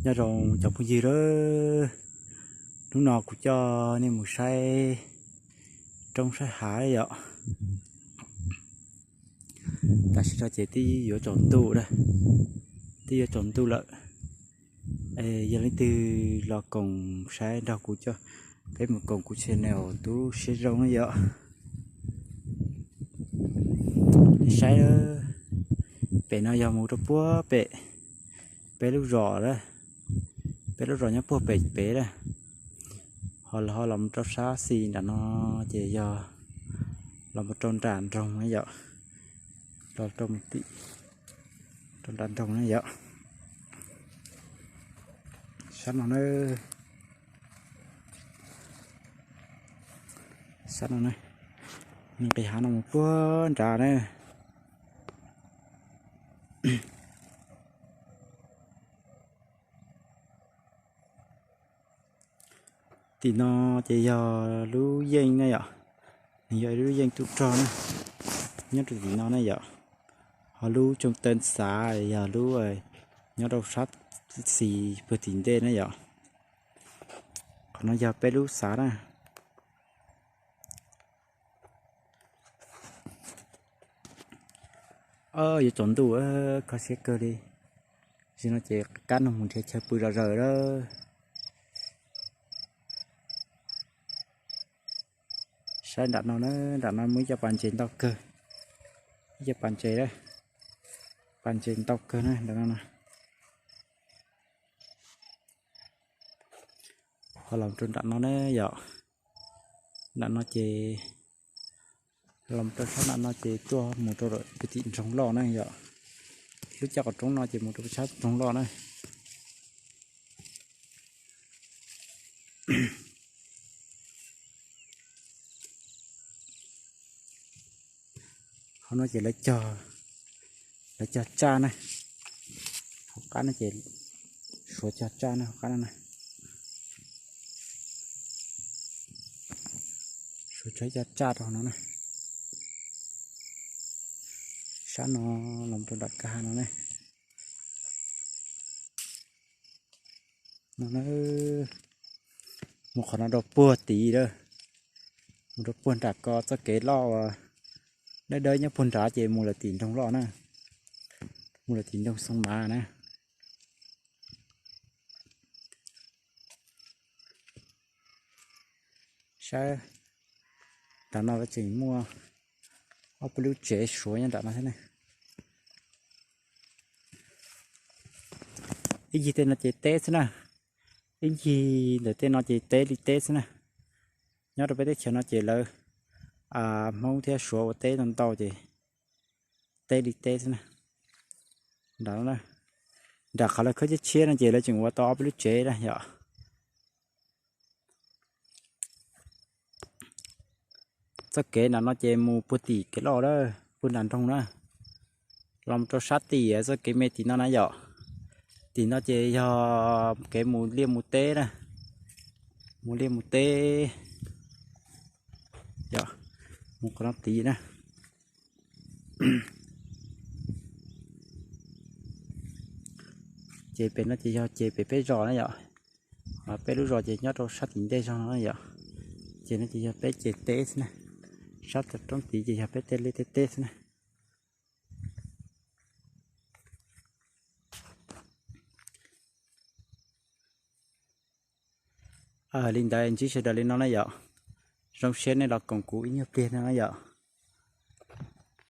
Nyob zoo cov phooj ywg, hnub no kuv coj nej mus saib roob saib hav yom. Tam sim no ces twb yuav tsaus ntuj lawm, twb yuav tsaus ntuj lawm. Yog leej twg los koom saib nrog kuv, peb mus koom kuv channel Tub Siab Zoo na yom. Saib, pem no yog mus rau puag pem peb lub zos a, peb lub zos nyob puag pem pem a. Ho los mus rau sab xis nram no ces yog los mus rau nram nroog na yom, los rau tim, rau nram nroog na yom. Sab no na, sab no na, nqis hav no mus puag nrad na. Tim no ces yog lub yeej na yom, nws yog ib lub yeej tub rog na, nyob rau tim no na yom. Ho lub tsoo taw xav yog lub nyob rau sab xis puag tim ntej na yom. Qhov no yog peb lub xav na. Yuav tsaus ntuj, kho siab kawg li. Tam sim no ces kab noog mus nrhiav chaw pw zom zaws lawm. Saib nram no na, nram no muaj ib co pas ntses ntau kawg, ib co pas ntses, pas ntses ntau kawg na nram no na. Ho los rau nram no na yom, nram no ces, los rau sab nram no ces tuaj mus rau pem tim nroog loj na yom. Lub caj qhov roob no ces mus rau sab nroog loj na. Qhov no ces lawv cog, lawv cog tsaj na, hauv qab no ces suav cog tsaj na, hauv qab no na. Suav tso ib co tsaj rau no na. Sab no los rau nram kab hav no ne. No na, mus qhov no rau puag tid lawm, mus rau puag nram ko txoj kev loj uas dawb dawb nyob puag nrad ces mus lawm tim nroog loj na, mus lawm tim nroog Xoo Mav na. Saib, nram no lawv tseem muaj ob peb lub tsev suav nyob nram no thiab ne. Ib ncig tej no ces teb xwb na, ib ncig ntawm tej no ces teb li teb xwb na. Nyob rau peb teb chaws no ces lawv Hmoob thiab Suav ua teb ntau ntau ces teb li teb xwb na. Nram no, nram qhov lawv khawb tshiab tshiab no ces lawv tseem ua tau ob peb lub tsev na yom. Txoj kev nram no ces mus puag tim kev loj lawm, puag nram nroog na, los rau sab tim txoj kev me tim no na yom. Tim no ces yog kev mus liaj mus teb na, mus liaj mus teb yom, mus qhov no tid na. Ces pem no ces yog ces pem peb zos na yom. Peb lub zos ces nyob rau sab tim ntej zog no na yom. Ces no ces yog peb ces teb xwb na, sab roob tid ces yog peb tej liaj tej teb xwb na. Li ntawd ntsib sawv daws li no na yom. Zoo siab nej los koom kuv ib nyuag pliag no na yom.